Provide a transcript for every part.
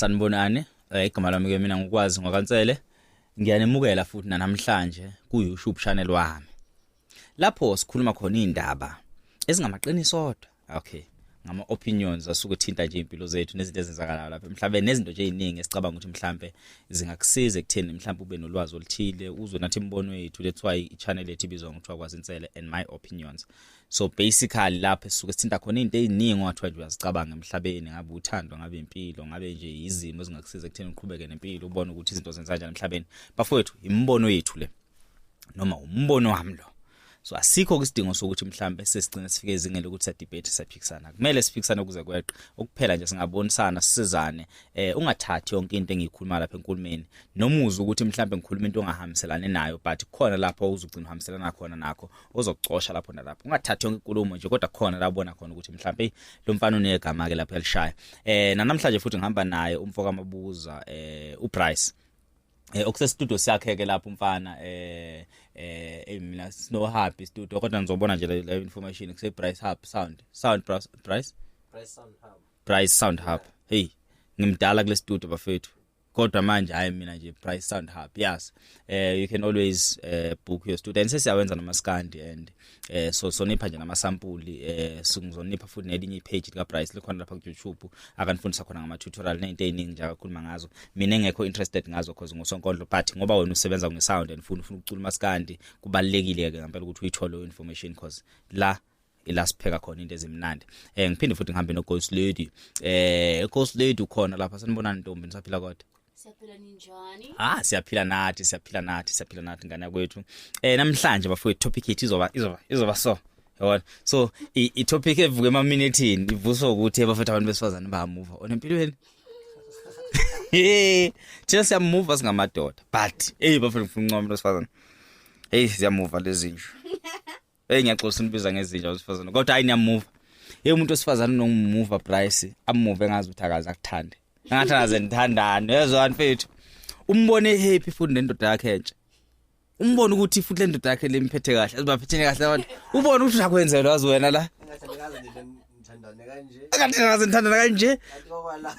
Sanibonani. Igama lami ke mina ngukwazi ngwakaNsele. Ngiyanemukela futhi namhlanje ku YouTube channel wami. Lapho sikhuluma khona indaba ezingamaqiniso odwa. Okay. Ngama opinions asuke thinta nje impilo zethu nezinto ezenzakalayo lapha emhlabeni, nezinto nje eziningi esicabanga ukuthi mhlambe zingakusiza ekutheni mhlambe ube nolwazi oluthile, uzwe nathi imibono yethu. That's why i-channel yethu ibizwa ngokuthiwa Kwazi Nsele and My Opinions. So basically lapho esisuke sithinta khona into eziningi ongathiwa nje uyazicabanga emhlabeni, ngabe uthando, ngabe impilo, ngabe nje izimo ezingakusiza ekutheni uqhubeke nempilo, ubone ukuthi izinto zenza kanjani emhlabeni. Bafowethu, imibono yethu le, noma umbono wami lo. So asikho isidingo sokuthi mhlambe sesigcina sifike ezingeni lokuthi sa debate, saphikisana. Kumele siphikisane kuze kweqe ukuphela nje, singabonisana, sisizane. Ungathathi yonke into engiyikhuluma lapha enkulumeni, noma uzwe ukuthi mhlambe ngikhuluma into ongahambiselani nayo, but khona lapho uzugcina uhambiselana khona nakho, ozokucosha lapho nalapho. Ungathathi yonke inkulumo nje, kodwa khona la ubona khona ukuthi mhlambe lo mfana unegama ke lapho yalishaya. Namhlanje futhi ngihamba naye umfo kaMabuza, uBryce, okuse studio sakhe ke lapho umfana. Mina sino Hub studio, kodwa ngizobona nje le information kuse Bryce Hub Sound Bryce Bryce Sound Hub. Bryce Sound Hub. Hey, ngimdala kule studio bafethu, kodwa manje hayi, mina nje Bryce Sound Hub. Yes, you can always book your studio and sesiyawenza namaskandi and so sonipha nje nama sample. Singizonipha futhi nelinye ipage lika Bryce, likhona lapha ku YouTube, akanifundisa khona ngama tutorial nezinto eziningi nje akakhuluma ngazo. Mina engekho interested ngazo cause ngosonkondlo, but ngoba wena usebenza nge sound and ufuna ukucula umaskandi, kubalekile ke ngempela ukuthi uyithole information, cause la ila sipheka khona into ezimnandi. Ngiphinde futhi ngihambe no Ghost Lady. Ghost Lady ukhona lapha. Sanibonani ntombi, nisaphila kodwa? Siyaphila, ninjani? Ah, siyaphila nathi, siyaphila nathi, siyaphila nathi ngane yakwethu. Namhlanje bafowethu, topic yethu izoba so, yabona, so i topic evuka emaminethini ivuswa ukuthi bafethu, abantu besifazane bayamuva on empilweni. Hey, thina siyamuva singamadoda, but hey bafethu, ngifuna uncoma abantu besifazane. Hey, siyamuva lezi nje. Hey, ngiyaxolisa nibiza ngezinja wesifazane, kodwa hayi, niyamuva. Hey, umuntu wesifazane unommuva Bryce, amuve ngazi ukuthi akaze akuthande, ngathi akaze nithandane. Yezwani mfethu, umbone happy futhi nendoda yakhe entsha, umbone ukuthi futhi le ndoda yakhe lemphethe kahle, azibaphethene kahle abantu, ubone ukuthi akwenzelwa wazi wena la. Ngathi nikaze nje nithandane kanje. Ngathi akaze nithandane kanje. Ngathi kwala.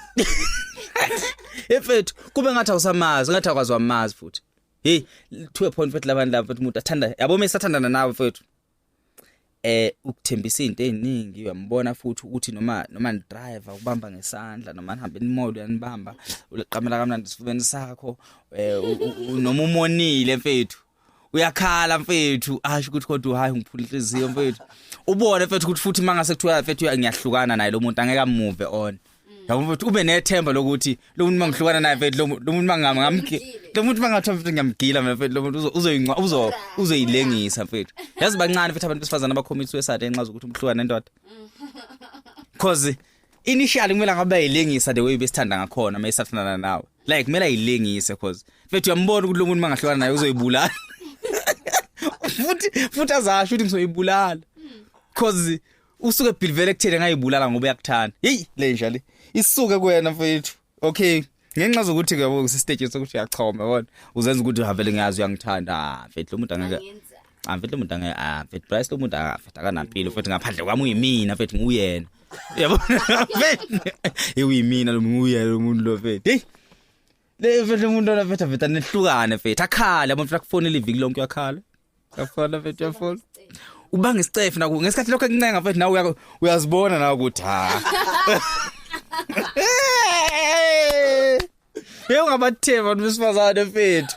Efethu, kube ngathi awusamazi, ngathi akwazi wamazi futhi. Hey, to a point mfethu, labantu laba mfethu, umuntu athanda yabo mesathandana nawe mfethu, ukuthembisa izinto eziningi. Uyambona futhi ukuthi noma ni driver ubamba ngesandla, noma nihambe nimall uyanibamba, uqamela kamnandi esifubeni sakho. Noma umonile mfethu, uyakhala mfethu, asho ukuthi kodwa hayi, ngiphula inhliziyo mfethu. Ubone mfethu ukuthi futhi mangase kuthiwa mfethu ngiyahlukana naye lo muntu, angeke amove on, yabo mfethu. Ube nethemba lokuthi lo muntu mangihlukana naye mfethu, lo muntu mangamgi lo muntu mangathiwa mfethu ngiyamgila mina mfethu, lo muntu uzoyinqwa uzoyilengisa mfethu. Yazi bancane mfethu abantu besifazane abacommit suicide enxa zokuthi umhlukana nendoda, cause initially kumele ngabe ayilengisa the way besithanda ngakhona mayisathandana nawe. Like kumele ayilengise, cause mfethu uyambona ukuthi lo muntu mangahlukana naye uzoyibulala futhi azasho ukuthi ngizoyibulala, cause usuke believe ekutheni ngayibulala ngoba uyakuthanda. Hey, le nja le isuke kuwena mfethu. Okay, ngenxa zokuthi ke yabo usestage sokuthi uyachoma, yabona, uzenza ukuthi havele ngiyazi uyangithanda. Ah mfethu, lo muntu angeke. Angenza. Ah mfethu, lo muntu angeke. Ah mfethu Bryce, lo muntu, ah mfethu, akanampilo mfethu ngaphandle kwami. Uyimina mfethu, nguyena, yabona mfethu. Hey, uyimina lo, nguyena lo muntu lo mfethu. Hey, le mfethu, lo muntu lona mfethu, mfethu anehlukane mfethu, akhala yabo mfethu, akufonela iviki lonke, uyakhala, uyafona mfethu, uyafona, ubanga isicefe naku ngesikhathi lokho ekuncenga mfethu, nawe uyazibona nawe ukuthi ha. Hey, ungabathemba abantu besifazane mfethu.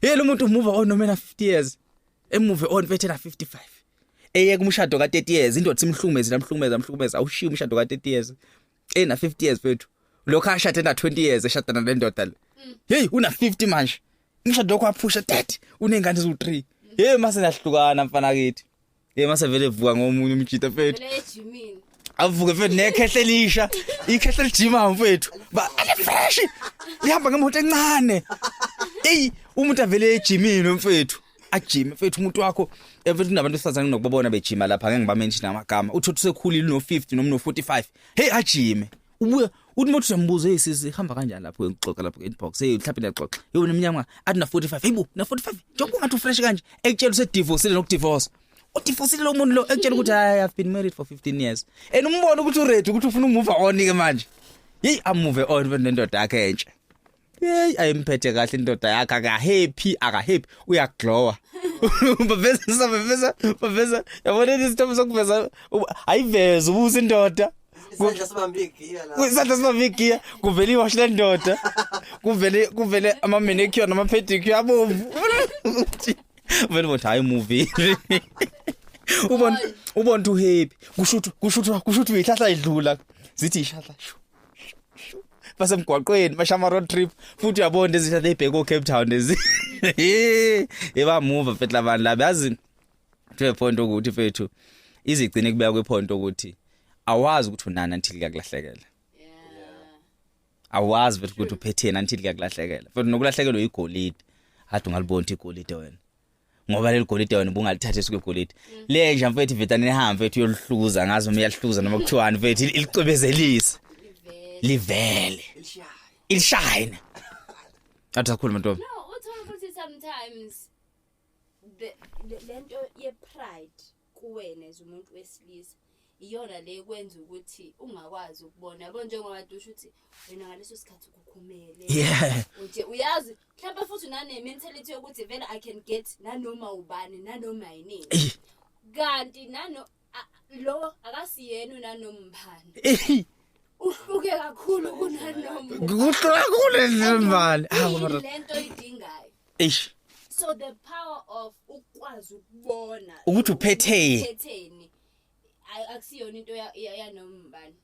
Hey, lo muntu umuva on noma ena 50 years. Emove on mfethu ena 55. Eyeka umshado ka 30 years, indoda simhlukumeze, lamhlukumeza, lamhlukumeza, awushiya umshado ka 30 years. Ena 50 years mfethu. Lokho ashade ena 20 years eshadana nendoda le. Hey, una 50 manje. Umshado lokho waphusha 30, unengane eziwu3. Hey, mase nahlukana mfana kithi. Hey, mase vele evuka ngomunye umjita mfethu. Vele ejimini. Avuke mfethu nekhehle elisha, ikhehle elijima mfethu, ba ale fresh, lihamba ngemoto encane. Ey, umuntu avele ejimini mfethu, ajime mfethu umuntu wakho mfethu. Kunabantu besifazane nokubabona bejima lapha, ngeke ngibamention amagama. Uthi usekhulile, uno 50 noma uno 45. Hey, ajime, ubuya uthi mothi uyambuza, "Hey sisi, hamba kanjani lapho?" Ngixoxa lapho inbox, hey, mhlawumbe niyaxoxa. Hey, uneminyaka athi na 45. Hey bo, na 45 njengoba ungathi ufresh kanje, ekutshela usedivorcile nokudivorce, udivorcile lo muntu lo, ekutshela ukuthi, "Hayi, I've been married for 15 years," and umbona ukuthi uready ukuthi ufuna umove on ke manje. Hey, amove on mfethu nendoda yakhe entsha. Hey, ayimphethe kahle indoda yakhe, akahappy, akahappy, uyaglowa. Baveza baveza baveza, yabona isithombe sokuveza ayiveza ubusa indoda. Isandla sibambe igiya la. Isandla sibambe igiya, kuvele iwashi lendoda. Kuvele ama manicure nama pedicure abomvu. Vele bothi hayi movie. Ubona uhappy, kushuthi uyihlahla idlula. Zithi ihlahla shu. Basemgwaqweni bashama road trip futhi uyabona lezi hlahla ezibheke o Cape Town lezi. Eba move mfethu labantu laba yazi to a point ukuthi mfethu izigcine kubeka kwepoint ukuthi awazi ukuthi unani until kuyakulahlekela. Awazi mfethu ukuthi uphetheni until kuyakulahlekela. Futhi nokulahlekelwa igolide. Hadi ungalibona ukuthi igolide wena. Ngoba leli golide wena ubungalithatha esuke igolide. Le nje mfethu ivetane ihambe mfethu uyolihluza ngazi uma iyahluza noma kuthiwani mfethu ilicwebezelise. Livele. Ilishine. Athi akhuluma ntombi. No, uthola ukuthi sometimes the lento ye pride kuwena as umuntu wesilisa iyona le kwenza ukuthi ungakwazi ukubona yabo njengoba usho ukuthi wena ngaleso sikhathi ukukhumele. Nje uyazi mhlawumbe futhi unane mentality yokuthi vele I can get nanoma ubani nanoma yini. Kanti nano lo akasiyena unanombani. Uhluke kakhulu kunanoma. Kuhluke kakhulu nembali. Hawu mara. Lento idingayo. Eish. So the power of ukwazi ukubona ukuthi uphetheni. Akusiyona into yanombani.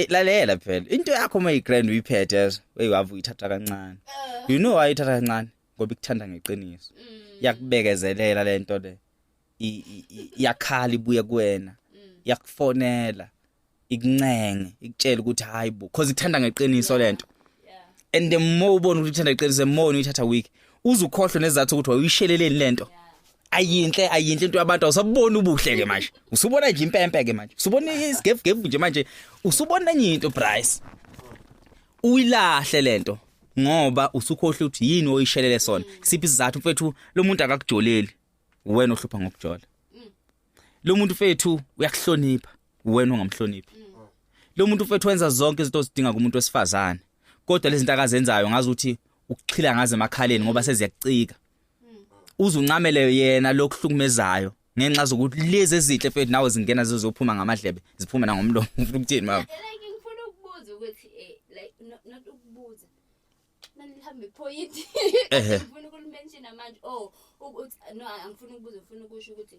Lalela phela. Into yakho uma igrand uyiphethe yazo. Hey wavu uyithatha kancane. You know why uyithatha kancane? Ngoba ikuthanda ngeqiniso. Iyakubekezelela lento le. Iyakhala ibuye kuwena. Iyakufonela. Ikuncenge, ikutshela ukuthi hayi bo, because ikuthanda ngeqiniso lento. And the more ubona ukuthi ikuthanda ngeqiniso, the more uyithatha week. Uzukhohlwe nezathu ukuthi wayisheleleni lento. Ayinhle into yabantu awusabona ubuhle ke manje. Usubona nje impempe ke manje. Usubona isigevugevu nje manje. Usubona enye into Bryce. Uyilahle lento ngoba usukhohle ukuthi yini oyishelele sona. Siphi isizathu mfethu lo muntu akakujoleli. Wena ohlupha ngokujola. Lo muntu mfethu uyakuhlonipha. Wena ongamhloniphi. Lo muntu mfethu wenza zonke izinto ozidinga kumuntu wesifazane. Kodwa lezi zinto akazenzayo ngazi ukuthi ukuxhila ngaze emakhaleni ngoba seziyakucika. Uzuncamele yena lokuhlukumezayo ngenxa zokuthi lezi ezinhle mfethu nawe zingena zizophuma ngamadlebe ziphume nangomlomo. Ufuna ukuthini mama? Like ngifuna ukubuza ukuthi like not ukubuza. Nalihambe point. Ngifuna ukulimention manje oh ukuthi no angifuni ukubuza ngifuna ukusho ukuthi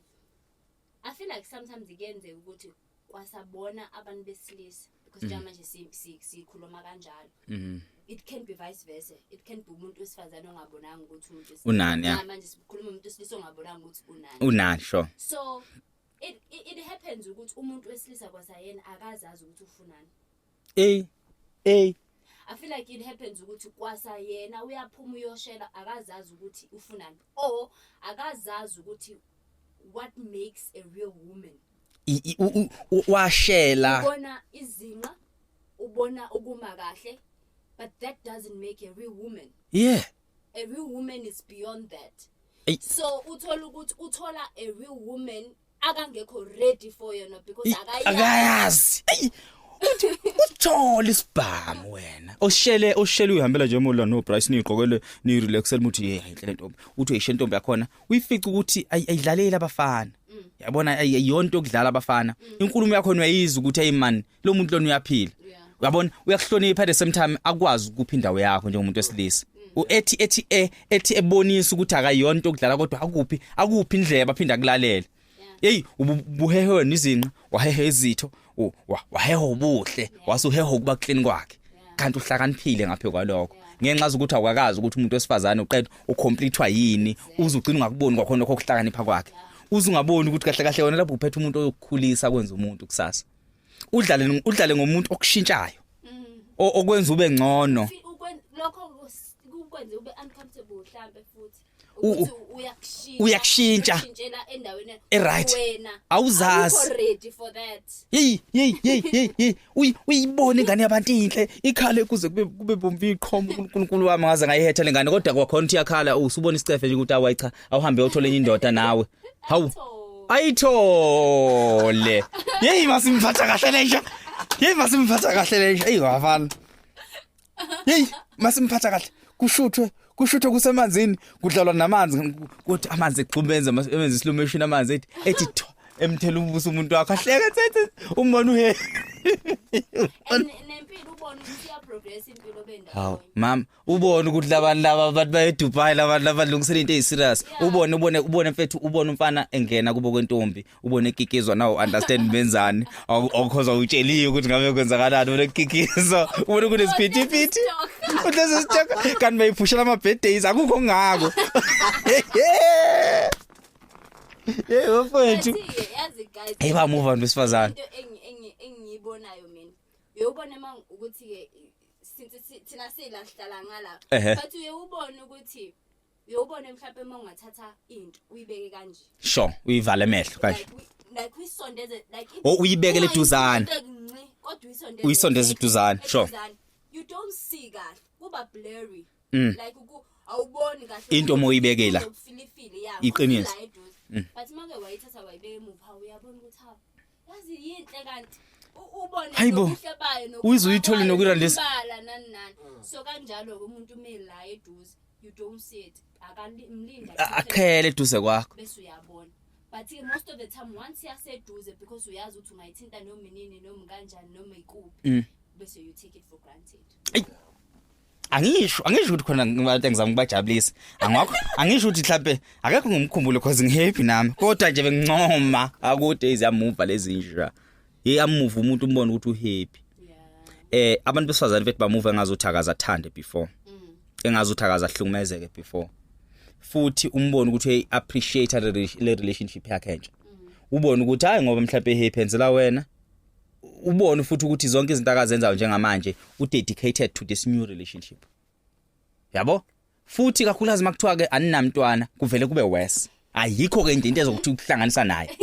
I feel like sometimes kuyenzeka ukuthi kwasabona abantu besilisa because njengamanje sikhuluma kanjalo. It can be vice versa. It can be umuntu wesifazane ongabonanga ukuthi umuntu unani. Manje sikhuluma umuntu wesilisa ongabonanga ukuthi unani. Unani sure. So it happens ukuthi umuntu wesilisa kwasayena akazazi ukuthi ufunani. I feel like it happens ukuthi kwasayena uyaphuma uyoshela akazazi ukuthi ufunani or akazazi ukuthi what makes a real woman. Washela ubona izinqa ubona ukuma kahle but that doesn't make a real woman. Yeah, a real woman is beyond that. So uthola ukuthi uthola a real woman akangekho ready for yona because akayazi. Uthola isibhamu wena oshele uyihambela nje emola no Bryce niqokele ni relaxele ukuthi hey ayinhle lentombi uthi uyishe intombi yakhona uyifica ukuthi ayidlaleli abafana. Yabona ayiyonto yokudlala abafana. Inkulumo yakho uyayizwa ukuthi hey man lo muntu lona uyaphila. Uyabona uyakuhlonipha at the same time akwazi ukupha indawo yakho njengomuntu wesilisa. Ethi ebonisa ukuthi akayonto yokudlala kodwa akuphi indlela baphinda kulalela. Hey ubuhehe nezinqa wahehe izitho wahehe ubuhle wasuhehe ukuba clean kwakhe kanti uhlakaniphile ngaphe kwalokho ngenxa zokuthi awukakazi ukuthi umuntu wesifazane uqeda ucompletewa yini uzugcina ungakuboni kwakhona lokho okuhlakanipha kwakhe uzungaboni ukuthi kahle kahle wena lapho uphethe umuntu oyokukhulisa kwenza umuntu kusasa udlale ngomuntu okushintshayo okwenza ube ngcono lokho kukwenza ube uncomfortable mhlambe futhi ukuthi uyakushintsha endaweni right wena awuzazi ready for that. Hey uyibona ingane yabantu inhle ikhale kuze kube bomvu iqhoma uNkulunkulu wami ngaze ngayihetha lengane kodwa kwakhona ukuthi iyakhala usubona isicefe nje ukuthi awayi cha awuhambe uyothola enye indoda nawe hawu ayithole. Hey masimphatha kahle lenja. Hey masimphatha kahle lenja. Hey wafana. Hey, masimphatha kahle. Kushuthwe, kushuthwe kusemanzini, kudlalwa namanzi, kuthi amanzi exhubenza emenza slow motion amanzi ethi thwa emthela ubuso umuntu wakho ahleke thethe umbona uhe. And nempilo ubona ukuthi iya-progress impilo Hawu bendawonye. mama ubone ukuthi labantu laba abantu baye Dubai labantu laba lungisela into eziserious ubone mfethu ubone umfana engena kubo kwentombi ubone ekikizwa nawo understand benzani awukhoza utsheliwe ukuthi ngabe kwenzakalani ubone ekikizwa ubone kunesiphithiphithi uhlezi sitshaka kanti bayiphushela ama birthdays akukho ngako. Yebo mfethu. But-ke, yazi guys, Hey bamuva abantu besifazane. into engiyibonayo mina uyobona uma ukuthi-ke since thina sila sihlala ngala Ehhe. but uye ubone ukuthi uyobona mhlawumbe uma ungathatha into uyibeke kanje. Sure, uyivale emehlo kanje. Like uyisondeze like Oh, uyibekele eduzane. Nci, kodwa uyisondeze Uyisondeze eduzane, sure. eduzane. You don't see kahle, kuba blurry. Like awuboni kahle Into uma uyibeke la. Ufilifili, yeah. Iqiniso. La eduze. But uma ke wayithatha wayibeka emuva, hawu, uyabona ukuthi hawu, yazi yinhle kanti ubone Hayibo. nobuhle bayo nokuba Uze uyithole kwayo, nokurandisa. nombala, nani nani. So kanjalo-ke umuntu ume la eduze, you don't see it, akalimlinda Aqhele eduze kwakho. bese uyabona. But ke most of the time once yaseduze, because uyazi ukuthi ungayithinta noma inini noma kanjani noma ikuphi, bese you take it for granted. Angisho ukuthi khona abantu engizama ukubajabulisa angwakho, angisho ukuthi mhlambe akekho ngumkhumbulo because ngihappy nami, kodwa nje bengincoma akude iziyamuva lezi nja iyamuva umuntu umbone ukuthi uhappy. Abantu besifazane bethu bamuva engazuthi akazathande before, engazuthi akazahlukumezeke before, futhi umbone ukuthi uyi appreciate le relationship yakhe entsha, ubone ukuthi hayi ngoba mhlawumbe happy enzela wena, ubone futhi ukuthi zonke izinto akazenzayo njengamanje u dedicated to this new relationship, yabo. Futhi kakhulukazi makuthiwa ke aninamntwana kuvele kube worse, ayikho ke into ezokuthi ukuhlanganisa naye,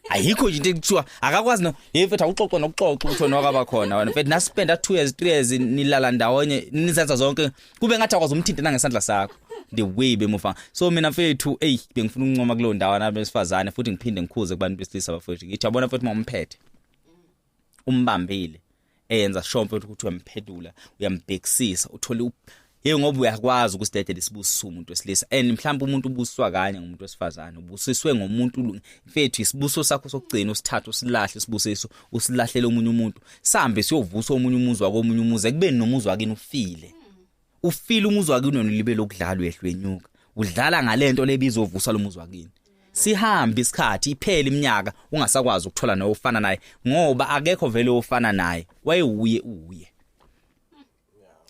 ayikho nje into ekuthiwa akakwazi no hey mfethu awuxoxa nokuxoxa ukuthi wena wakaba khona wena mfethu naspenda 2 years 3 years nilala ndawonye nizenza zonke kube ngathi akwazi umthinta nangesandla sakho the way bemuva. So mina mfethu ey bengifuna ukuncoma kulowo ndawo nabesifazane, futhi ngiphinde ngikhuze kubantu besilisa bafethu, ngithi yabona mfethu mawumphethe umbambile eyenza sure mfethu ukuthi uyamphedula uyambhekisisa uthole hey ngoba uyakwazi ukusidedela isibusiso umuntu wesilisa, and mhlawumbe umuntu ubusiswa kanye ngumuntu wesifazane, ubusiswe ngomuntu mfethu isibusiso sakho sokugcina usithathe usilahle isibusiso usilahlele omunye umuntu sambe siyovusa omunye umuzi wakomunye umuzi ekubeni nomuzi wakini ufile ufile umuzi wakini wena ulibe lokudlala uyehlwenyuka udlala ngalento lebizovusa lo muzi wakini sihambe isikhathi iphele iminyaka ungasakwazi ukuthola nawe ofana naye ngoba akekho vele ofana naye wayewuye uye.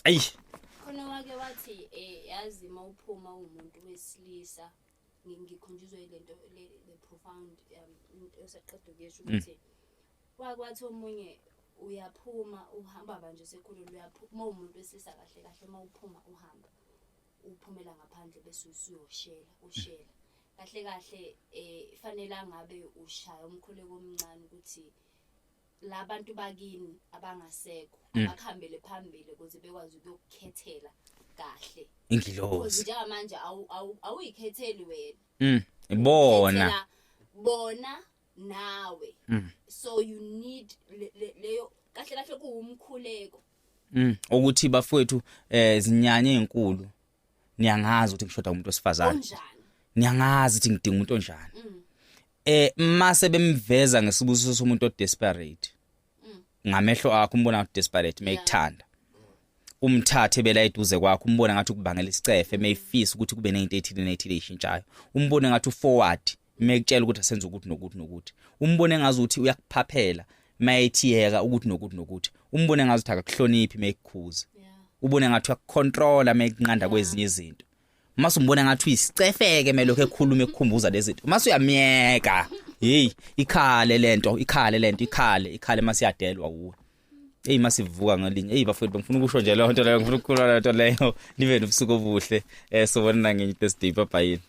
Ayi khona wake wathi yazi mawuphuma umuntu wesilisa ngikhonjiswe lento le profound into osaqeda ukuyisho ukuthi wakwathi omunye uyaphuma uhamba manje sekhulile uyaphuma umuntu wesilisa kahle kahle mawuphuma uhamba uphumela ngaphandle bese usuyoshela ushela kahle kahle fanele angabe ushaya umkhuleko omncane ukuthi labantu bakini abangasekho abakhambele phambili ukuze bekwazi ukuyokukhethela kahle. Ingilozi. Njengamanje awuyikhetheli wena. Ibona. Bona nawe. So you need leyo kahle kahle kuwumkhuleko. Ukuthi bafowethu zinyanya ezinkulu niyangazi ukuthi ngishoda umuntu wesifazane. Niyangazi ukuthi ngidinga umuntu onjani. Mase bemveza ngesibusiso somuntu odesperate. Ngamehlo akho umbona ngathi desperate mayikuthanda. Umthathe bela eduze kwakho umbona ngathi ukubangela isicefe mayifisa ukuthi kube nezinto ezithile nethile ezishintshayo. Umbone ngathi uforward mayekutshela ukuthi asenze ukuthi nokuthi nokuthi. Umbone ngazi ukuthi uyakuphaphela mayethiyeka ukuthi nokuthi nokuthi. Umbone ngazi ukuthi akakuhloniphi mayekukhuza. Ubone ngathi uyakucontrola mayekunqanda kwezinye izinto. Mase umbona ngathi uyisicefeke melokho ekhuluma ekukhumbuza lezi zinto. Mase uyamyeka. Hey, ikhale lento, ikhale lento, ikhale, ikhale mase iyadelwa kuwe. Hey masivuka ngelinye. Hey bafowethu bengifuna ukusho nje leyo nto leyo, ngifuna ukukhuluma leyo nto leyo. Nibe nobusuku obuhle. Sobonana ngenye Thursday. Bye bye.